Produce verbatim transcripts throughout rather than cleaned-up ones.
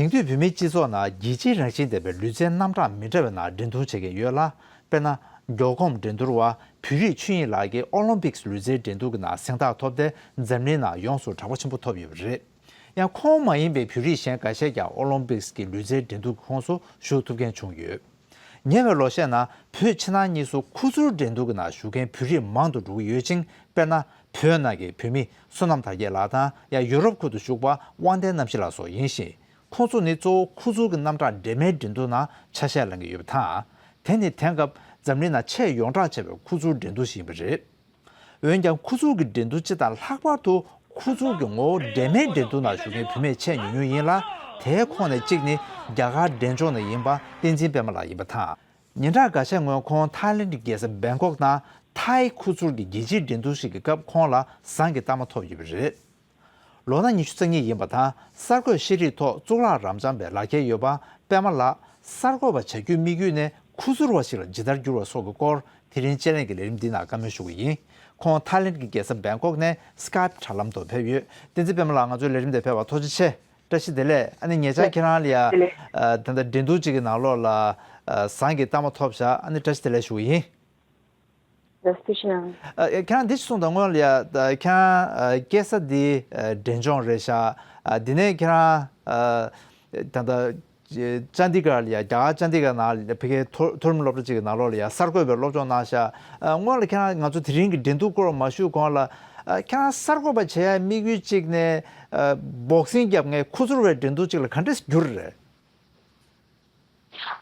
དེང་དུས་བོད་མིའི་སྤྱི་ཚོགས་ནང་རྒྱལ་སྤྱིའི་རང་བཞིན་ལྡན་པའི་ལུས་རྩལ་རྣམ་གྲངས་མི་འདྲ་བའི་ནང་འགྲན་བསྡུར་བྱེད་མཁན་ཡོད་ལ། དཔེར་ན། མགྱོགས་གོམ་འགྲན་བསྡུར་བ་བོད་རིགས་ཆོས་དབྱིངས་ལགས་ཀྱིས་ཨོ་ལིམ་པིག་ལུས་རྩལ་འགྲན་བསྡུར་གྱི་ནང་གཟེངས་རྟགས་ཐོབ་སྟེ། འཛམ་གླིང་ནང་ཡོངས་སུ་གྲགས་པ་ཆེན་པོ་ཐོབ་ཡོད་པ་རེད། ཡང་ཁོང་མ་ཡིན་པའི་བོད་རིགས་གཞན་འགའ་ཤས་ཀྱང་ཨོ་ལིམ་པིག་གི་ལུས་རྩལ་འགྲན་བསྡུར་གྱི་ཁོངས་སུ་ཞུགས་ཐུབ་མཁན་བྱུང་ཡོད། ཉེ་བའི་ལོ་ཤས་ནང་བོད་ཕྱི་ནང་གཉིས་སུ་ཁུ་ཚུར་འགྲན་བསྡུར་གྱི་ནང་ཞུགས་མཁན་བོད་རིགས་མང་དུ་འགྲོ་གི་ཡོད་ཅིང་། དཔེར་ན། བོད་ནང་གི་བོད་མི་བསོད་ནམས་དར་རྒྱས་ལགས་དང་། ཡང་ཡུ་རོབ་ཁུལ་དུ་བཞུགས་པ་དབང་ལྡན་རྣམ་རྒྱལ་ལགས་སོགས་ཡིན་ཞིང་། ཁོང་ཚོ་ནི་གཙོ་བོ་ཁུ་ཚུར་གྱི་རྣམ་གྲངས་འདྲེས་མའི་འགྲན་བསྡུར་ནང་ཆ་ཤས་ལེན་གྱི་ཡོད་པ་དང་། དེ་ནི་དེང་སྐབས་འཛམ་གླིང་ནང་ཆེས་ཡོངས་གྲགས་ཆེ་བའི་ཁུ་ཚུར་འགྲན་བསྡུར་ཞིག་ཡིན་པ་རེད། འོན་ཀྱང་ཁུ་ཚུར་གྱི་འགྲན་བསྡུར་སྤྱི་དང་ལྷག་པར་དུ་ཁུ་ཚུར་གྱི་ངོ་བོ་འདྲེས་མའི་འགྲན་བསྡུར་ནང་ཞུགས་མཁན་བུད་མེད་ཆེས་ཉུང་ཉུང་ཡིན་ལ། དེའི་ཁོངས་ནས་གཅིག་ནི་རྒྱ་གར་འབྲས་ལྗོངས་ནས་ཡིན་པ་བསྟན་འཛིན་པད་མ་ལགས་ཡིན་པ་དང་། ཉིན་གྲངས་འགའ་ཤས་སྔོན་ཁོང་ཐའི་ལེན་གྱི་རྒྱལ་ས་བེང་ཀོག་ནང་ཐའི་ཁུ་ཚུར་གྱི་རྒྱལ་སྤྱིའི་འགྲན་བསྡུར་ཞིག་གི་སྐབས་ཁོང་ལ་ཟངས་ཀྱི་རྟགས་མ་ཐོབ་ཡོད་པ་རེད། ལོ་ན་ཉི་ཤུ་རྩ་གཉིས་ཡིན་པ་དང་གསར་འགོད་ཤེས་རིག་ཐོག་གཙུག་ལག་རབ་འབྱམས་པའི་ལག་ཁྱེར་ཡོད་པ་པད་མ་ལགས་གསར་འགོད་པ་བྱ་རྒྱུའི་དམིགས་ཡུལ་ནས་ཁུ་ཚུར་བ་ཞིག་ལ་ཇི་ལྟར་འགྱུར་བ་སོགས་ཀྱི་སྐོར་དེ་རིང་དཔྱད་གླེང་གི་ལས་རིམ་འདི་ནང་བཀའ་མོལ་ཞུ་གི་ཡིན། ཁོང་ཐའི་ལེན་གྱི་རྒྱལ་ས་བེང་ཀོག་ནས་སི་ཀའེབ་དྲ་ལམ་དུ་ཕེབས་ཡོད། བསྟན་འཛིན་པད་མ་ལགས་ང་ཚོའི་ལས་རིམ་དེ་ཕེབས་པར་ཐུགས་རྗེ་ཆེ། བཀྲ་ཤིས་བདེ་ལེགས། ཨ་ནི་ཉེ་ཆར་ཁྱེད་རང་ལ་ཡ་བདེ་ལེགས། ཨ་ད་ལྟ་འགྲན་བསྡུར་གཅིག་གི་ནང་ལོགས་ལ་ཨ་ཟངས་ཀྱི་རྟགས་མ་ཐོབ་བཞག་ཨ་ནི་བཀྲ་ཤིས་བདེ་ལེགས་ཞུ་གི་ཡིན། ལགས་སོ། ཐུགས་རྗེ་གནང་། ཨ་ཁྱེད་རང་འདི་ཞིག་གསུངས་དང་། སྔོན་ལ་ཡ་ད་ཁྱེད་རང་ཨ་སྐྱེས་ས་འདི་ཨ་འབྲས་ལྗོངས་རེད་ཤག་ཨ་འདི་ནས་ཁྱེད་རང་ཨ་ད་ལྟ་ཅན་ཌི་གྷར་ལ་ཡ་རྒྱ་གར་ཅན་ཌི་གྷར་ནང་ལ་ཕ་གིའི་མཐོ་མཐོ་རིམ་སློབ་གྲྭ་གཅིག་གི་ནང་ལོགས་ལ་ཡ་གསར་འགོད་པའི་སློབ་སྦྱོང་གནང་ཤག་ཨ་སྔོན་ལ་ཁྱེད་རང་ང་ཚོ་དེ་རིང་གི་འགྲན་བསྡུར་སྐོར་མ་ཞུས་གོང་ལ་ཨ་ཁྱེད་རང་གསར་འགོད་པ་བྱེད་ཡ་དམིགས་ཡུལ་གཅིག་ནས་ཨ་བོག་སིང་རྒྱབ་མཁན་ཁུ་ཚུར་བའི་འགྲན་བསྡུར་གཅིག་ལ་ག་འདྲས་གྱུར་རེད།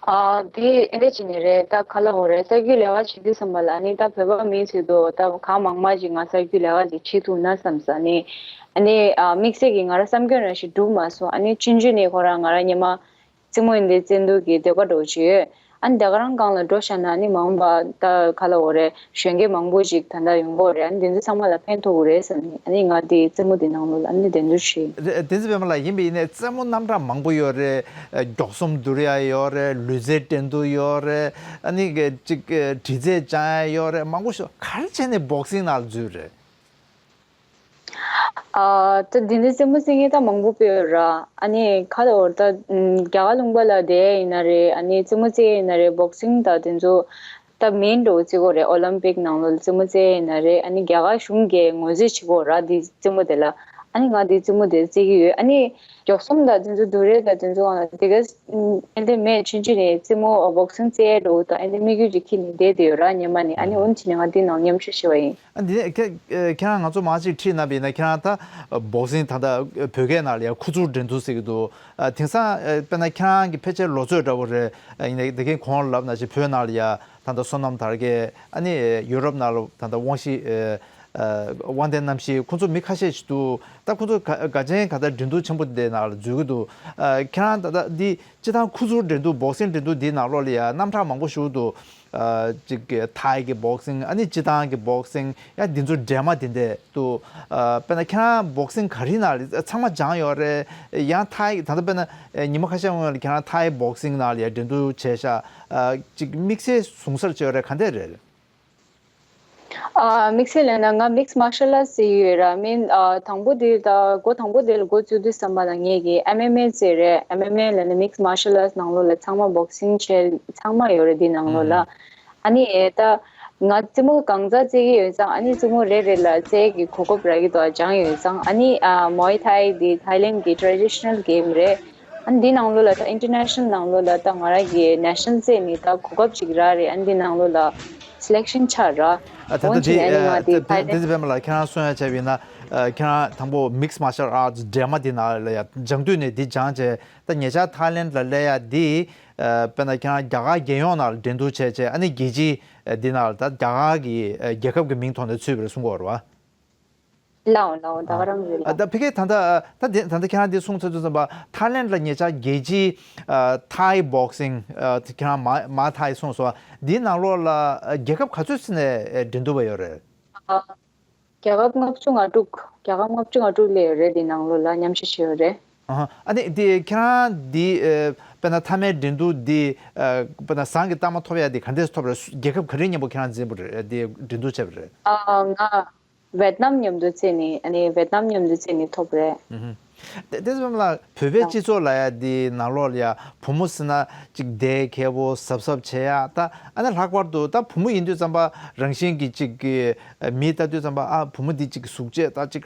ཨ་དེ་ཨེ་འདྲ་བྱས་ནས་རེད། ད་ག་ལ་འོ་རེད། གསར་འགྱུར་ལས་ཀ་བྱེད་དུས་ཙམ་པ་ལ་ཨ་ནི་ད་བོད་པ་མིའི་ཚོད་དུ་ད་གང་མང་མང་ཅིག་ང་གསར་འགྱུར་ལས་ཀ་ཅིག་བྱེད་ཐུབ་ན་བསམ་ས་ནི། ཨ་ནི་ཨ་དམིགས་བསལ་གྱི་ང་རང་བསམ་སྐྱོན་རང་ཞིག་འགྲུབ་མ་སོང་། ཨ་ནི་ཆུང་ཆུང་ནས་ཁོ་རང་ང་རང་སྔོན་མ་རྩེད་མོ་འདི་རྩེ་འདོད་ཀྱི་འདོད་པ་འདྲ་བོ་ཅིག་ཡོད། ཨ་ནི་ད་ག་རང་སྒང་ལ་འགྲོ་བཞག་ན་ཨ་ནི་མ་འོངས་པ་ད་ག་ལ་འོ་རེད། གཞོན་སྐྱེས་མང་པོ་ཅིག་ད་ལྟ་ཡོང་གི་ཡོད་རེད། ཨ་ནི་དེ་ཚོ་ཚང་མ་ལ་ཕན་ཐོགས་ཀྱི་རེད་བསམ་ནས་ཨ་ནི་ང་དེ་རྩེད་མོ་དེ་ནང་ལོགས་ལ་ཨ་ནི་འགྲན་བསྡུར་བྱས། རེད། བསྟན་འཛིན་པད་མ་ལགས་ཡིན་པ་ཡིན་ནའི་རྩེད་མོ་རྣམ་གྲངས་མང་པོ་ཡོད་རེད། མགྱོགས་གསུམ་འདུར་ཡ་ཡོད་རེད། ལུས་རྩལ་འགྲན་བསྡུར་ཡོད་རེད། ཨ་ནི་གཅིག་གྲི་རྩལ་སྦྱང་ཡ་ཡོད་རེད། མང་པོ་ཞིག་ག་རེ་བྱས་ནས་བོག་སིང་ནང་ལ་འཛུལ་རེད། ཨ་ད་དེ་འདྲའི་རྩེད་མོ་རྩེ་མཁན་ད་མང་པོ་དཔེ་ཡོད་ར། ཨ་ནི་ཁ་ལ་འོར་ད་རྒྱ་གར་ལུང་པ་ལ་བསྡད་ཡིན་ན་རེད། ཨ་ནི་རྩེད་མོ་རྩེ་ཡིན་ན་རེད། བོག་སིང་ད་དེ་ཚོ་ད་མེན་འདྲ་བོ་བརྩི་གོ་རེད། ཨོ་ལིམ་པིག་ནང་ལོགས་ལ་རྩེད་མོ་རྩེ་ཡིན་ན་རེད། ཨ་ནི་རྒྱ་གར་གཞུང་གིས་ངོས་འཛིན་བྱེད་གོ་ར་དེ་རྩེད་མོ་དེ་ལ། ཨ་ནི་ང་དེ་རྩེད་མོ་དེ་རྩེ་གི་ཡོད། ཨ་ནི་མགྱོགས་གསུམ་ད་དེ་ཚོ་འདུར་རེད། ད་དེ་ཚོ་ཨ་དེ་ག་ཨེ་འདྲ་མེད། ཆུང་ཆུང་ནས་རྩེད་མོ་བོག་སིང་རྩེ་འགྲོ་དང་ཨེ་འདྲ་དམིགས་ཡུལ་ཅིག་འཁྱེར་ནས་བསྡད་དེ་ཡོད་ར་སྔོན་མ་ནས། ཨ་ནི་འོ་ན་བྱས་ནས་ང་འདི་ནང་མཉམ་ཞུགས་བྱས་པ་ཡིན། ཨ་འདི་ནས་ཁྱེད་ཁྱེད་རང་ང་ཚོ་མང་ཅིག་ཁྲིད་གནང་བ་ཡིན་ན་ཁྱེད་རང་ད་བོག་སིང་ད་ལྟ་བོད་སྐད་ནང་ལ་ཡང་ཁུ་ཚུར་འགྲན་བསྡུར་ཟེར་གྱི་འདུག་ཨ་དེང་སང་ཨ་དཔེར་ན་ཁྱེད་རང་གི་ཕལ་ཆེར་ལོ་ཚོད་འདྲ་བོ་རེད། ཨ་ཡིན་ནའི་དེ་གིན་གོང་ལ་ལབ་ནང་བཞིན་བོད་ནང་ལ་ཡ་ད་ལྟ་བསོད་ནམས་དར་རྒྱས། ཨ་ནི་ཡུ་རོབ་ནང་ལ་ད་ལྟ་དབང་ཤེད་ཨ་ཨ་དབང་ལྡན་རྣམ་ཤེས། ཁོ་ཚོ་མི་ཁ་ཤས་ཤིག་འདུག་ད་ཁོ་ཚོ་ག་ག་ཅན་ག་ད་འགྲན་བསྡུར་ཆེན་པོ་དེ་ནང་ལ་འཛུལ་གྱི་འདུག་ཨ་ཁྱེད་རང་ད་ལྟ་འདི་སྤྱིར་བཏང་ཁུ་ཚུར་འགྲན་བསྡུར་བོག་སིང་འགྲན་བསྡུར་འདིའི་ནང་ལོགས་ལ་ཡ་རྣམ་གྲངས་མང་པོ་ཞིག་འདུག་ཨ་ཅིག་གི་ཐའི་གི་བོག་སིང་། ཨ་ནི་སྤྱིར་བཏང་གི་བོག་སིང་། ཡང་འདི་ཚོ་འདྲེས་མ་དེ་འདྲས་འདུག་ཨ་དཔེར་ན་ཁྱེད་རང་བོག་སིང་ག་རེ་ནང་ལ་ཚང་མ་སྦྱངས་ཡོད་རེད། ཡང་ཐའི་ད་ལྟ་དཔེར་ན་ཉི་མ་ཁ་ཤས་སྔོན་ལ་ཁྱེད་རང་ཐའི་བོག་སིང་ནང་ལ་ཡང་འགྲན་བསྡུར་བྱས་ཤག་ཨ་ཅིག་དམིགས་བསལ་ཟུང་ཟ་བྱས་ཡོད་རེད། ག་འདྲས་རེད། ཨ་དམིགས་བསལ་ལབ་ན་ང་མིགས་མར་ཤལ་ཨར་ཊི་ཟེར་གྱི་ཡོད་ར། མིན་ཨ་དང་པོ་དེ་ད་འགོ་དང་པོ་དེ་ལ་འགོ་བཙུགས་དུས་ཙམ་པ་ལ་ངེད་ཀྱིས་ཨེམ་ཨེམ་ཨེ་ཟེར་རེད། ཨེམ་ཨེམ་ཨེ་ལབ་ན་མིགས་མར་ཤལ་ཨར་ཊི་ནང་ལོགས་ལ་ཚང་མ་བོག་སིང་བྱས་ཚང་མ་ཡོད་རེད་འདི་ནང་ལོགས་ལ། ཨ་ནི་ཨེ་ད་ང་རྩེད་མོ་གང་ཙམ་རྩེ་གི་ཡོད་ཙང་། ཨ་ནི་རྩེད་མོ་རེ་རེ་ལ་རྩེ་གི་གོ་སྐབས་རག་གི་འདུག་སྦྱངས་ཡོད་ཙང་། ཨ་ནི་ཨ་མོའེ་ཐའི་འདི་ཐའི་ལེན་གྱི་ཊེ་རེ་ཌི་ཤི་ནལ་གེམ་རེད། ཨ་ནི་འདི་ནང་ལོགས་ལ་ད་ཨིན་ཊར་ནེ་ཤ་ནལ་ནང་ལོགས་ལ་ད་ང་རང་གི་ནེ་ཤ་ནལ་རྩེ་ནི་ད་གོ་སྐབས་ཅིག་རག་རེད། ཨ་ནི་འདི་ནང་ལོགས་ལ་སི་ལེག་ཤན་ཆགས་ར། ཨ་ད་འོན་ད་ཀྱང་ནི་ཨ་ནི་ང་འདི་ཐའི་ལེན་བསྟན་འཛིན་པད་མ་ལགས་ཁྱེད་རང་གསུང་ཡ་བྱས་པ་ཡིན་ན། ཨ་ཁྱེད་རང་དང་པོ་མིགས་མར་ཤལ་ཨར་ཊི་འདྲེས་མ་འདི་ནང་ལ་ཡ་སྦྱང་དུས་ནས་འདི་སྦྱངས་བྱས། ད་ཉེ་ཆར་ཐའི་ལེན་ལ་སླེབས་ཡ་འདི་ཨ་དཔེར་ན་ཁྱེད་རང་རྒྱ་གར་རྒྱལ་ཡོངས་ནང་ལ་འགྲན་བསྡུར་བྱས་བྱས། ཨ་ནི་རྒྱལ་སྤྱིའི་ཨ་འདི་ནང་ལ་ད་རྒྱ་གར་གྱི་ཨ་རྒྱལ་ཁབ་ཀྱི་མིང་ཐོག་ནས་ཚུད་པ་རེད་གསུང་གི་ཡོད་རེད་བ། ལའོ་ལའོ་ད་ག་རང་རེད་ལ། ཨ་ད་ཕ་གིར་ད་ལྟ་ད་དེ་ད་ལྟ་ཁྱེད་རང་འདི་གསུངས་ཚར་དུས་ཙམ་པ་ཐའི་ལེན་ལ་ཉེ་ཆར་རྒྱལ་སྤྱིའི་ཨ་ཐའི་བོག་སིང་ཨ་ཁྱེད་རང་མ་མ་ཐའི་གསུངས་སོང་། འདིའི་ནང་ལོགས་ལ་ཨ་རྒྱལ་ཁབ་ག་ཚོད་ཙམ་ནས་ཨ་འགྲན་བསྡུར་བ་ཡོད་རེད། ཨ་རྒྱལ་ཁབ་ལྔ་བཅུ་ང་དྲུག་རྒྱལ་ཁབ་ལྔ་བཅུ་ང་དྲུག་སླེབས་ཡོད་རེད། འདི་ནང་ལོགས་ལ་མཉམ་ཞུགས་བྱས་ཡོད་རེད། ཨ་ཨ་ནི་འདི་ཁྱེད་རང་འདི་ཨ་དཔེར་ན་མཐའ་མའི་འགྲན་བསྡུར་འདི་ཨ་དཔེར་ན་ཟངས་ཀྱི་རྟགས་མ་ཐོབ་ཡ་འདི་ག་འདྲས་ཐོབ་རེད། རྒྱལ་ཁབ་ག་རེ་མཉམ་པོ་ཁྱེད་རང་འཛིན་པ་རེད། འདི་འགྲན་བསྡུར་བྱས་པ་རེད། ཨ་ང་ཝེད་ནམ་མཉམ་དུ་རྩེས་ནས། ཨ་ནི་ཝེད་ནམ་མཉམ་དུ་རྩེས་ནས་ཐོབ་རེད། ཨུ་ཧུ། དེ་དེ་ཙམ་ལ་བོད་པའི་སྤྱི་ཚོགས་ལ་ཡ་འདི་ནང་ལོགས་ལ་ཡ་བུ་མོ་ཟེར་ན་ཅིག་བདེ་མཁས་པོ་གཟབ་གཟབ་བྱེད་ཡ། ད་ཨ་ནི་ལྷག་པར་དུ་ད་བུ་མོ་ཡིན་དུས་ཙམ་པ་རང་བཞིན་གྱི་ཅིག་གི་མི་ལྟ་དུས་ཙམ་པ་ཨ་བུ་མོ་འདི་ཅིག་གཟུགས་བྱད་ད་ཅིག་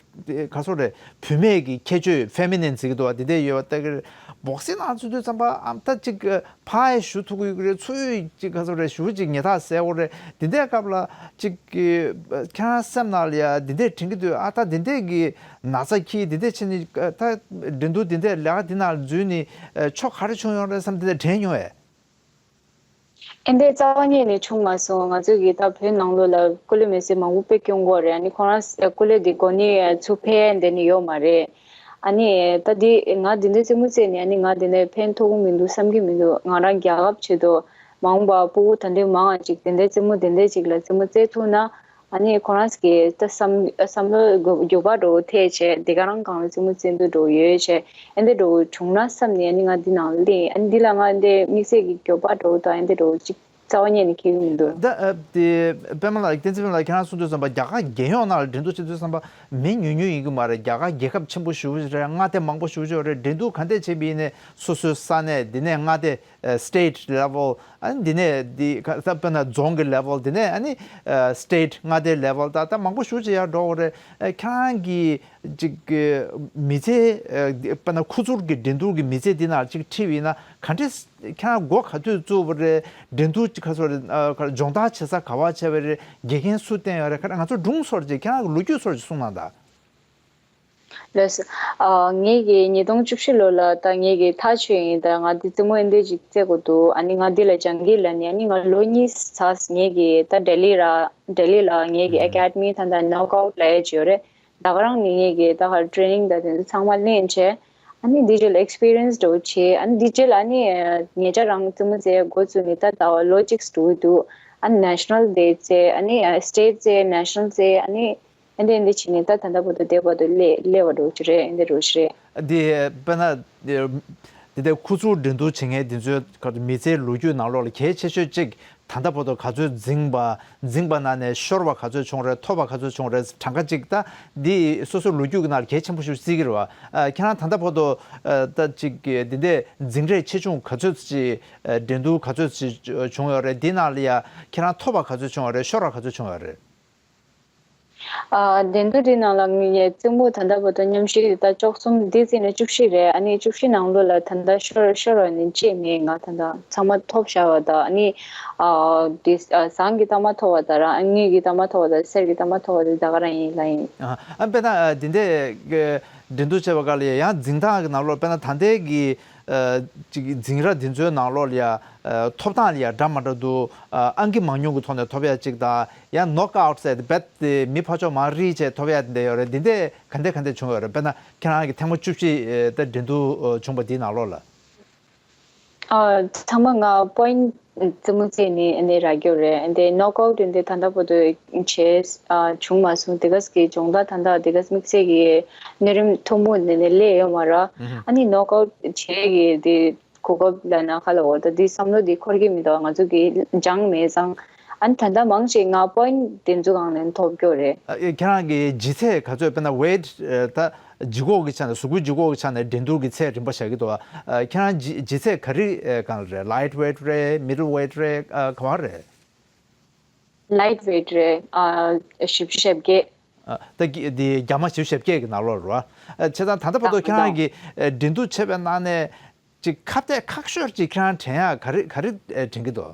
ག་སོ་རེད། བུད་མེད་ཀྱི་ཁྱད་ཆོས་ཕེ་མི་ནིན་ཟེར་གྱི་འདུག་བ། འདི་འདྲ་ཡོད་པ་ལྟ་གི་རེད། སྦོག་སིང་ནང་ཚུད་དུས་ཙམ་པ་ཨ་ད་ཅིག་ཕར་ཞུ་ཐུབ་ཀྱི་ཡོད་ཀྱི་རེད། ཚུར་ཅིག་ག་ཚོད་རེད་ཞུ་ཅིག་ཉེ་ཐག་གསལ་པོ་རེད། དེ་འདྲའི་སྐབས་ལ་ཅིག་གི་ཁྱེད་རང་སེམས་ནང་ལ་ཡ་དེ་འདྲས་དྲན་གྱི་འདུག་ཨ་ད་དེ་འདྲས་ཀྱི་ན་ཚ་ཁྱི་དེ་འདྲས་བྱས་ནས་ད་འགྲན་བསྡུར་དེ་འདྲས་ལས་ཀ་དེ་ནང་འཛུལ་ནས་ཕྱོགས་ག་རེ་བྱུང་ཡོང་རེད་བསམ་དེ་འདྲས་དྲན་མྱོང་བས། ཨེ་འདྲས་རྩ་བ་ཉིད་ནས་བྱུང་མ་སོང་། ང་ཚོ་གི་ད་བོད་ནང་ལོགས་ལ་སྐུ་ལས་མེད་ཚེ་མང་པོ་དཔེ་སྐྱོན་གོ་རེད། ཨ་ནི་ཁོ་རང་སྐུ་ལས་དེ་གོ་ནི་ཚུར་ཕེབས་འདས་ནི་ཡོད་མ་རེད། ཨ་ནི་ད་འདི་ང་འདི་འདྲའི་རྩེད་མོ་རྩེས་ནས་ཨ་ནི་ང་འདི་ནས་ཕན་ཐོགས་ཀྱི་མི་འདུག་བསམ་གྱི་མི་འདུག་ང་རང་རྒྱལ་ཁབ་ཆེད་དུ་མ་འོངས་པ་སྤུ་གུ་ད་འདི་མང་བ་ཅིག་དེ་འདྲའི་རྩེད་མོ་དེ་འདྲའི་ཅིག་ལ་རྩེད་མོ་རྩེ་ཐུབ་ན་ཨ་ནི་ཁོ་རང་གི་ད་བསམ་བསམ་བློ་འགྱུར་བ་འགྲོ་ཐེ་བྱས་དེ་ག་རང་གང་ལ་རྩེད་མོ་རྩེ་འདུག་འགྲོ་ཡོད་བྱས་ཨ་འདི་འགྲོ་བྱུང་ན་བསམ་ནས་ཨ་ནི་ང་འདི་ནང་ལ་སླེབས། ཨ་ནི་འདི་ལ་ང་འདི་དམིགས་བསལ་གྱི་འགྱུར་བ་འགྲོ་དང་ཨ་འདི་འགྲོ་ཅིག་རྩ་བ་ཉིད་ནས་འཁེལ་གྱི་མི་འདུག་ད་ཨ་དེ་པད་མ་ལགས་བསྟན་འཛིན་པད་མ་ལགས་ཁྱེད་རང་གསུངས་དུས་ཙམ་པ་རྒྱ་གར་རྒྱལ་ཡོངས་ནང་ལ་འགྲན་བསྡུར་བྱེད་དུས་ཙམ་པ་མི་ཉུང་ཉུང་ཡིན་གྱི་མ་རེད། རྒྱ་གར་རྒྱལ་ཁབ་ཆེན་པོ་ཞེ་པོ་ཅིག་རེད། མངའ་སྡེ་མང་པོ་ཞེ་པོ་ཅིག་ཡོད་རེད། འགྲན་བསྡུར་ག་འདྲས་བྱས་པ་ཡིན་ནའི་སོ་སོའི་ས་གནས་འདི་ནས་མངའ་སྡེ་state level ཨ་ནི་འདི་ནས་འདི་ད་དཔེར་ན་རྫོང་གི་level འདི་ནས་ཨ་ནི་state མངའ་སྡེ་level ད་ལྟ་མང་པོ་ཞེ་པོ་ཅིག་ཡར་འགྲོ་གི་རེད། ཁྱེད་རང་གི་ཅིག་མི་ཚེ་དཔེར་ན་ཁུ་ཚུར་གྱི་འགྲན་བསྡུར་གྱི་མི་ཚེ་འདི་ནང་ཅིག་ཁྲིད་པ་ཡིན་ན་ག་འདྲས། ཁྱེད་རང་འགོ་ག་དུས་བཙུགས་པ་རེད། འགྲན་བསྡུར་ཁ་སོ་རེད། སྦྱོང་བརྡར་བྱེད་ས་ག་པར་བྱས་པ་རེད། དགེ་རྒན་སུ་བསྟེན་ཡོད་རེད། ཁ་ང་ཚོ་སྒྲུང་སོར་ཅིག་ཁྱེད་རང་གི་ལོ་རྒྱུས་སོར་ཅིག་གསུང་གནང་དང་། ལགས་སོ། ངེད་ཀྱི་ཉིས་སྟོང་བཅུ་བཞི་ལོ་ལ་ད་ངེད་ཀྱི་ཐག་ཆོད་ཡིན། ད་ང་འདི་རྩེད་མོ་ཨེ་འདྲས་ཅིག་རྩེ་དགོས་འདུག་ཨ་ནི་ང་འདི་ལ་སྦྱང་གི་ལ་ནི་ཨ་ནི་ང་ལོ་གཉིས་ཚར་ངེད་ཀྱི་ད་ལྡི་ལི་ར་ལྡི་ལི་ལ་ངེད་ཀྱི་ཨེ་ཀ་ཌི་མི་ད་ད་ནོག་ཨའུཊ་ལ་ཡས་ཅིག་ཡོད་རེད། ད་ག་རང་ནི་ངེད་ཀྱི་ད་ག་ཊི་རེ་ནིང་ད་དེ་ཚོ་ཚང་མ་ལེན་བྱས། ཨ་ནི་འདི་རྗེས་ལ་ཨེག་སི་པི་རི་ཡན་སི་འདྲ་བོ་བྱས། ཨ་ནི་འདི་རྗེས་ལ་ཨ་ནི་ངེད་ཅག་རང་རྩེད་མོ་རྩེ་འགོ་བཙུགས་ནས་ད་ད་ལོ་གཅིག་འགྲོ་གི་འདུག་ཨ་ནི་ནེ་ཤ་ནལ་དེ་རྩེ། ཨ་ནི་སི་ཊེ་ཊི་རྩེ་ནེ་ཤ་ནལ་རྩེ། ཨ་ནི་ཨེ་འདྲ་ཨེ་འདྲ་བྱས་ནས་ད་ད་ལྟ་བར་དུ་དེ་བར་དུ་སླེབས་སླེབས་པ་འདྲ་བོ་ཅིག་རེད། ཨེ་འདྲ་འདྲ་བོ་ཅིག་རེད། འདི་དཔེར་ན་འདི་འདི་ཁུ་ཚུར་འགྲན་བསྡུར་བྱེད་མཁན་འདི་ཚོའི་ཁ་མི་ཚེའི་ལོ་རྒྱུས་ནང་ལོགས་ལ་གལ་ཆེ་ཤོས་གཅིག་ད་ལྟ་བར་དུ་ག་ཚོད་འཛིངས་པ། འཛིངས་པ་ནང་ནས་ཤོར་བ་ག་ཚོད་བྱུང་རེད། ཐོབ་པ་ག་ཚོད་བྱུང་རེད། གྲངས་ཀ་གཅིག་ད་འདི་སོ་སོའི་ལོ་རྒྱུས་ཀྱི་ནང་ལ་གལ་ཆེན་པོ་ཞིག་བརྩི་གི་རེད་བ། ཨ་ཁྱེད་རང་ད་ལྟ་བར་དུ་ཨ་ད་ཅིག་འདི་འདྲའི་འཛིང་རེས་ཆེ་ཆུང་ག་ཚོད་ཅིག་ཨ་འགྲན་བསྡུར་ག་ཚོད་ཅིག་བྱུང་ཡོད་རེད། འདི་ནང་ལ་ཡ་ཁྱེད་རང་ཐོབ་པ་ག་ཚོད་བྱུང་ཡོད་རེད། ཤོར་བ་ག་ཚོད་བྱུང་ཡོད་རེད། ཨ་འགྲན་བསྡུར་འདི་ནང་ལ་ངའི་རྩེད་མོ་ད་ལྟ་བར་དུ་མཉམ་ཞུགས་ད་བཅུ་གསུམ་འདི་རྩིས་ནས་བཅུ་བཞི་རེད། ཨ་ནི་བཅུ་བཞི་ནང་ལོགས་ལ་ད་ལྟ་ཤོར་ཤོར་བ་ནི་གཅིག་མེད། ང་ད་ལྟ་ཚང་མ་ཐོབ་བཞག་པ་དང་། ཨ་ནི་ཨ་འདི་ཨ་ཟངས་ཀྱི་རྟགས་མ་ཐོབ་པ་དང་རང་དངུལ་གྱི་རྟགས་མ་ཐོབ་པ་དང་གསེར་གྱི་རྟགས་མ་ཐོབ་པ་དེ་ད་ག་རང་ཡིན་ལ་ཡིན། ཨ་ཨ་དཔེར་ན་ཨ་འདི་འདྲའི་འགྲན་བསྡུར་བྱེད་པ་སྐབས་ལ་ཡང་འཛིང་སྟངས་ཀྱི་ནང་ལོགས་དཔེར་ན་ད་ལྟའི་གི་ཨ་ཅིག་འཛིང་ར་འདི་ཚོའི་ནང་ལོགས་ལ་ཡ་ཨ་ཐོབ་སྟངས་ལ་ཡ་འདྲ་མ་འདྲ་འདུག་ཨ་ཨང་ཀི་མང་ཉུང་གི་ཐོག་ནས་ཐོབ་ཡ་གཅིག་དང་། ཡང་ནོག་ཨའུཊ་ཟེར་ཏེ་རྦད་དེ་མི་ཕར་ཕྱོགས་མར་རིལ་བྱས་ཐོབ་ཡ་དེ་འདྲ་ཡོད་རེད། འདི་འདྲས་ག་འདྲས་ག་འདྲས་བྱུང་ཡོད་རེད། དཔེར་ན་ཁྱེད་རང་གི་ཐེངས་མ་བཅུ་བཞི་ཨེ་ད་འགྲན་བསྡུར་ཨ་བྱུང་བ་འདིའི་ནང་ལོགས་ལ། ཨ་ཚང་མ་ང་པོ་ཡིན་རྩེད་མོ་རྩེས་ནས་ཨ་ནི་རག་གི་ཡོད་རེད། ཨ་འདི་ནོག་ཨའུཊ་འདི་ད་ལྟ་བར་དུ་བྱས་ཨ་བྱུང་མ་སོང་། དེ་ག་གི་སྦྱོང་བརྡར་ད་ལྟ་དེ་ག་དམིགས་བསལ་གྱི་གནས་རིམ་མཐོན་པོ་ནས་ནས་སླེབས་ཡོད་མ་རེད། ཨ་ནི་ནོག་ཨའུཊ་བྱས་ཀྱི་དེ་གོ་སྐབས་ལ་ན་ཁ་ལ་འོ་ད་འདི་བསམ་བློ་འདི་འཁོར་གྱི་མི་འདུག་ང་ཚོ་གི་སྦྱངས་མེད་ཙང་། ཨ་ནི་ད་ལྟ་མང་ཆེ་ང་པོ་ཡིན་དེ་ཚོ་སྒང་ནས་ཐོབ་རྒྱུ་རེད། ཨ་ཨེ་ཁྱེད་རང་གི་ལྗིད་ཚད་ག་ཚོད། དཔེར་ན་ཝེཊ་ཨེ་ད་ལྗིད་ཁོག་གི་ཆ་ནས་གཟུགས་པོའི་ལྗིད་ཁོག་གི་ཆ་ནས་འགྲན་བསྡུར་གྱི་ཚད་རིམ་པ་བཞག་གི་འདུག་ཨ་ཁྱེད་རང་ལྗིད་ལྗིད་ཚད་ག་རེ་ཨེ་སྒང་ལ་རེད། ལའིཊ་ཝེཊ་རེད། མི་ཌལ་ཝེཊ་རེད། ཨ་ག་བ་རེད། ལའིཊ་ཝེཊ་རེད། ཨ་བཞི་བཅུ་ཞེ་བརྒྱད། ཨ་ད་གི་འདི་རྒྱ་མ་བཞི་བཅུ་ཞེ་བརྒྱད་ཀྱི་ནང་ལོགས་རེད་བ། ཨ་བྱས་ཙང་ད་ལྟ་བར་དུ་ཁྱེད་རང་གི་ཨེ་འགྲན་བསྡུར་བྱས་པའི་ནང་ནས་ཅིག་ཁ་གཏད་ཁག་ཤོས་ཅིག་ཁྱེད་རང་དྲན་ཡག་ག་རེ་ག་རེ་ཨེ་དྲན་གྱི་འདུག་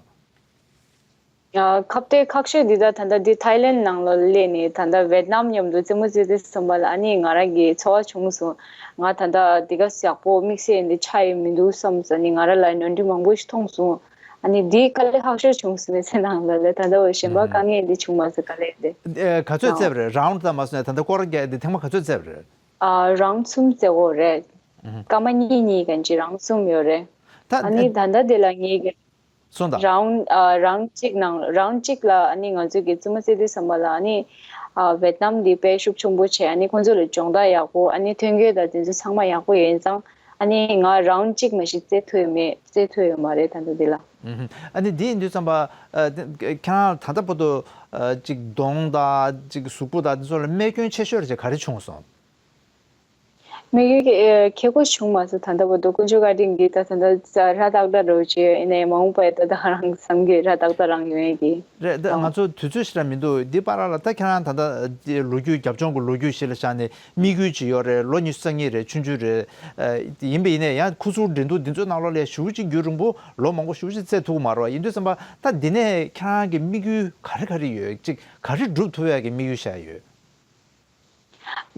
ཨ་ཁ་གཏད་ཁག་ཤོས་འདི་ད་ད་ལྟ་འདི་ཐའི་ལེན་ནང་ལ་སླེབས་ནས་ད་ལྟ་ཝེཊ་ནམ་མཉམ་དུ་རྩེད་མོ་རྩེ་དུས་ཙམ་པ་ལ་ཨ་ནི་ང་རང་གི་ཚོར་བ་བྱུང་སོང་། ང་ད་ལྟ་འདི་ག་ཡག་པོ་དམིགས་བསལ་འདི་ཆགས་ཡོད་མི་འདུག་བསམ་སོང་། ཨ་ནི་ང་རང་ལ་ནོར་འཁྲུལ་མང་པོ་ཞིག་མཐོང་སོང་། ཨ་ནི་འདི་དཀའ་ལས་ཁག་ཤོས་བྱུང་སོང་། མི་ཚེ་ནང་ལ་ལས་ད་ལྟ་བ་གཞན་པ་དཀའ་ངལ་འདི་བྱུང་མ་སོང་། དཀའ་ལས་འདི། ཨེ་ག་ཚོད་རྩེས་པ་རེད། རའུན་ཌི་ཙམ་མ་སོང་ནས་ད་ལྟ་སྐོར་ར་བརྒྱབ་འདི་ཐེངས་མ་ག་ཚོད་རྩེས་པ་རེད། ཨ་རའུན་ཌི་གསུམ་རྩེ་གོ་རེད། སྐར་མ་གཉིས་གཉིས་གན་ཅི་རའུན་ཌི་གསུམ་ཡོད་རེད། ད་ཨ་ནི་ད་ལྟ་འདི་ལ་ངེད་ཀྱི་སོང་ད། རའུན་ཌི་ཨ་རའུན་ཌི་གཅིག་ནང་རའུན་ཌི་གཅིག་ལ་ཨ་ནི་ང་ཚོས་ཀྱི་རྩེད་མོ་རྩེ་དུས་ཙམ་པ་ལ་ཨ་ནི་ཨ་ཝེཊ་ནམ་འདི་དཔེ་ཤུགས་ཆེན་པོ་བྱས། ཨ་ནི་ཁོང་ཚོ་ལ་སྦྱོང་བརྡར་ཡག་པོ་ཨ་ནི་ཐོན་སྐྱེད་དང་དེ་ཚོ་ཚང་མ་ཡག་པོ་ཡོད་ཙང་ཨ་ནི་ང་རའུན་ཌི་གཅིག་མ་གཏོགས་རྩེ་ཐུབ་ཡོད་མེད། རྩེ་ཐུབ་ཡོད་མ་རེད་ད་ལྟ་འདི་ལ། ཨ་ནི་འདི་ཡིན་དུས་ཙམ་པ་ཨ་ཁྱེད་རང་ད་ལྟ་བར་དུ་ཨ་ཅིག་གདོང་དང་ཅིག་གཟུགས་པོ་དང་འདི་ཚོ་ལ་རྨས་སྐྱོན་ཆེ་ཤོས་རེ་ཅིག་ག་རེ་བྱུང་སོང་། དམིགས་ཡུལ་གྱི་ཨེ་ཁེ་གོ་བྱུང་མ་སོང་། ད་ལྟ་བར་དུ་དཀོན་མཆོག་བཀའ་དྲིན་གྱིས་ད་ད་ལྟ་ར་ཏག་ཏག་འགྲོ་བྱས་ཡིན་ནའི་མ་འོངས་པའི་ད་ད་ང་རང་བསམ་གྱི་ར་ཏག་ཏག་རང་ཡོང་ཡས་ཀྱི། རེད། ད་ང་ཚོ་དུས་ཚོད་ཞིག་ར་མི་འདུག་འདི་བར་ལ་ད་ཁྱེད་རང་ད་ལྟ་འདི་ལོ་རྒྱུས་རྒྱབ་ལྗོངས་ཀྱི་ལོ་རྒྱུས་ཞིག་ལ་བཞག་ནས་དམིགས་ཡུལ་ཅིག་ཡོད་རེད། ལོ་ཉི་ཤུ་རྩ་གཉིས་རེད། ཆུང་ཆུང་རེད། ཨ་ཡིན་པ་ཡིན་ནའི་ཡང་ཁུ་ཚུར་འགྲན་བསྡུར་འདི་ཚོའི་ནང་ལོགས་ལ་ཞེ་པོ་ཅིག་རྒྱུན་རིང་པོ་ལོ་མང་པོ་ཞེ་པོ་ཅིག་རྩེད་ཐུབ་ཀྱི་མ་རེད་པ། ཡིན་དུས་ཙམ་པ་ད་འདི་ནས་ཁྱེད་རང་གི་དམིགས་ཡུལ་ག་རེ་ག་རེ་ཡོད། ཅིག་ག་རེ་སྒྲུབ་ཐུབ་ཡག་གི་དམིགས་ཡུལ་བཞག་ཡོད།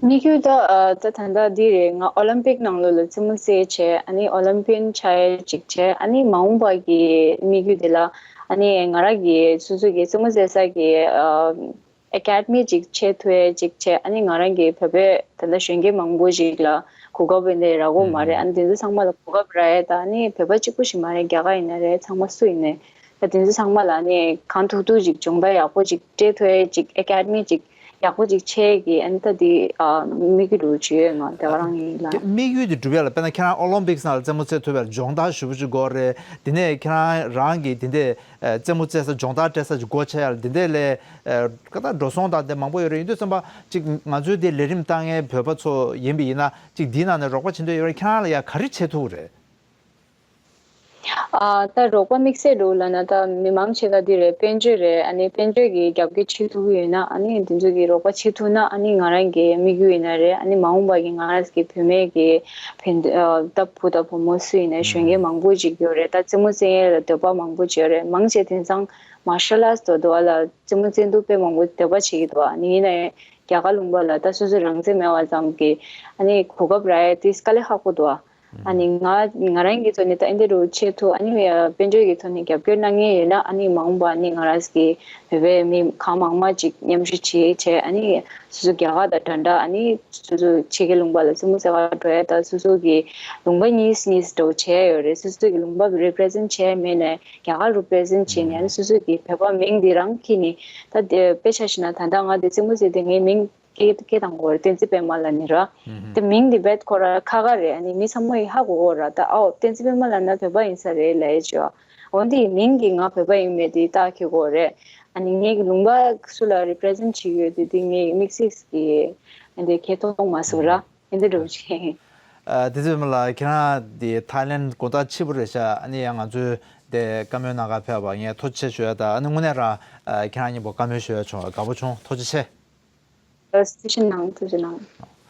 དམིགས་ཡུལ་ད་ཨ་ད་ད་ལྟ་འདི་རེད། ང་ཨོ་ལིམ་པིག་ནང་ལོགས་ལ་རྩེད་མོ་རྩེ་བྱས། ཨ་ནི་ཨོ་ལིམ་པི་ཡན་ཆགས་ཡས་ཅིག་བྱས། ཨ་ནི་མ་འོངས་པ་གི་དམིགས་ཡུལ་དེ་ལ་ཨ་ནི་ང་རང་གི་སོ་སོ་གི་རྩེད་མོ་རྩེ་ས་གི་ཨ་ཨེ་ཀ་ཌི་མི་ཅིག་ཆགས་ཐུབ་ཡས་ཅིག་བྱས། ཨ་ནི་ང་རང་གི་བོད་པའི་ད་ལྟ་གཞོན་སྐྱེས་མང་པོ་ཞིག་ལ་གོ་སྐབས་འདི་རག་གི་ཡོད་མ་རེད། ཨ་ནི་དེ་ཚོ་ཚང་མ་ལ་གོ་སྐབས་རག་ཡས་དང་། ཨ་ནི་བོད་པ་གཅིག་པུ་ཞིག་མ་རེད། རྒྱ་གར་ཡིན་ན་རེད། ཚང་མ་སུ་ཡིན་ནའི་ད་དེ་ཚོ་ཚང་མ་ལ་ཨ་ནི་གང་ཐུབ་ཐུབ་ཅིག་སྦྱོང་བརྡར་ཡག་པོ་ཅིག་སྤྲད་ཐུབ་ཡས་ཅིག་ཨེ་ཀ་ཌི་མི་ཅིག་ཡག་པོ་ཅིག་ཆགས་ཀྱི། ཨ་ནི་ད་དེ་ཨ་དམིགས་ཡུལ་རུ་བྱས་ཡོད། ང་དེ་ག་རང་ཡིན་ལ། དེ་དམིགས་ཡུལ་དེ་སྒྲུབ་ཡས་ལ་དཔེར་ན་ཁྱེད་རང་ཨོ་ལིམ་པིག་ནང་ལ་རྩེད་མོ་རྩེ་ཐུབ་ཡས་ལ་སྦྱོང་བརྡར་ཞེ་པོ་ཅིག་དགོས་རེད། དེ་ནས་ཁྱེད་རང་རང་གི་དེ་འདྲས་ཨ་རྩེད་མོ་རྩེ་ས་སྦྱོང་བརྡར་སྤྲད་ས་ཅིག་སྒོ་ཕྱེ་ཡས་ལ་དེ་འདྲས་ལ་ཨ་ཀ་ད་འགྲོ་སོང་དང་དེ་མང་པོ་ཡོད་རེད། ཡིན་དུས་ཙམ་པ་ཅིག་ང་ཚོའི་དེ་ལས་རིམ་བཏང་མཁན་བོད་པ་ཚོ་ཡིན་པ་ཡིན་ན་ཅིག་འདིའི་ནང་ནས་རོགས་པ་བྱེད་འདོད་ཡོད་རེད། ཁྱེད་རང་ལ་ཡ་ག་རེ་བྱེད་ཐུབ་རེད། ཨ་ད་རོགས་པ་དམིགས་བསལ་འདུག་ལབ་ན་ད་མི་མང་ཆེ་ག་འདི་རེད། དཔལ་འབྱོར་རེད། ཨ་ནི་དཔལ་འབྱོར་གྱི་རྒྱབ་སྐྱོར་བྱེད་ཐུབ་ཀྱི་ཡོད་ན། ཨ་ནི་དེ་ཚོ་གི་རོགས་པ་བྱེད་ཐུབ་ན། ཨ་ནི་ང་རང་གི་དམིགས་ཡུལ་ཡིན་ན་རེད། ཨ་ནི་མ་འོངས་པ་གི་ང་རང་གི་བུད་མེད་ཀྱི་ཕན་ཨ་ད་བུ་དང་བུ་མོ་སུ་ཡིན་ན་གཞོན་སྐྱེས་མང་པོ་ཅིག་ཡོད་རེད། ད་རྩེད་མོ་རྩེ་ཡས་ལ་འདོད་པ་མང་པོ་ཅིག་ཡོད་རེད། མང་ཆེ་དེང་སང་མར་ཤལ་ཨར་ཊི་དོ་དོ་ཨ་ལ་རྩེད་མོ་རྩེ་འདུག་དཔེ་མང་པོ་འདོད་པ་བྱེད་ཀྱི་འདུག་ཨ་ནི་ཡིན་ནའི་རྒྱ་གར་ལུང་པ་ལ་ད་སོ་སོ་རང་རྩེད་མེད་པ་ཙམ་གྱི་ཨ་ནི་གོ་སྐབས་རག་ཡས་དེ་དཀའ་ལས་ཁག་པོ་འདུག་ཨ་ནི་ང་ང་རང་གི་ཐོག་ནས་ད་ཨེ་འདྲ་རུ་བྱེད་ཐུབ། ཨ་ནི་དཔལ་འབྱོར་གྱི་ཐོག་ནས་རྒྱབ་སྐྱོར་གནང་མཁན་ཡོད་ན། ཨ་ནི་མ་འོངས་པ་ཨ་ནི་ང་རང་གི་བོད་པའི་མི་གང་མང་མང་ཅིག་མཉམ་ཞུགས་བྱེད་བྱས། ཨ་ནི་སོ་སོ་རྒྱ་གར་དང་འདྲ་འདྲ། ཨ་ནི་སོ་སོ་ཕྱི་རྒྱལ་ལུང་པ་ལ་རྩེད་མོ་རྩེ་ག་འགྲོ་ཡས་དང་། སོ་སོ་གི་ལུང་པ་གཉིས་གཉིས་འདྲ་བོ་བྱས་ཡོད་རེད། སོ་སོ་གི་ལུང་པ་རི་པི་རི་ཛེན་བྱས་མེད་ནའི་རྒྱ་གར་རི་པི་རི་ཛེན་བྱས་ནས། ཨ་ནི་སོ་སོ་གི་བོད་པ་མིང་འདི་རང་འཁྱེར་ནས། ད་དེ་དཔེ་ཆ་བཞག་ན་ད་ལྟ་ང་འདི་རྩེད་མོ་རྩེ་དེ་ངའི་མིང་སྐད་སྐད་བཏང་དགོས་རེད། བསྟན་འཛིན་པད་མ་ལབ་ནི་ར། ཨུ་ཧུམ། དེ་མིང་འདི་རྦད་ཁོ་ར་ཁ་ཁ་རེད། ཨ་ནི་མི་ཚང་མ་ཡིས་ཧ་གོ་གོ་ར། ད་ཨའོ་བསྟན་འཛིན་པད་མ་ལབ་ན་བོད་པ་ཡིན་ས་རེད་ལབ་ཡས་བྱས། འོ་འདི་མིང་གིས་ང་བོད་པ་ཡིན་མེད་དེ་བརྟག་གི་དགོས་རེད། ཨ་ནི་ངའི་ལུང་པ་སུ་ལ་རི་པི་རི་ཛེན་བྱེད་ཀྱི་ཡོད་དེ་དེ་ངའི་དམིགས་བསལ་གྱི་ཨ་འདི་ཁེ་གཏོང་མ་སོང་ར། ཨེ་འདི་འདྲ་བྱས། ཨ་དེ་ཚོའི་མི་ལ་ཁྱེད་རང་དེ་ཐའི་ལེན་དགོང་དག་ཕྱི་པོ་རེད་ཤག་ཨ་ནི་ཡང་ང་ཚོའི་དེ་བཀའ་མོལ་གནང་ག་ཕེབས་པ་ངས་ཐུགས་རྗེ་ཆེ་ཞུ་ཡ་དང་། ཨ་ནི་དངོས་གནས་རང་ཨ་ཁྱེད་རང་མཉམ་པོ་བཀའ་མོལ་ཞུ་ཡ་བྱུང་བ་དགའ་པོ་བྱུང་། ཐུགས་རྗེ་ཆེ། ཐུགས་རྗེ་གནང་། ཐུགས་རྗེ་གནང་།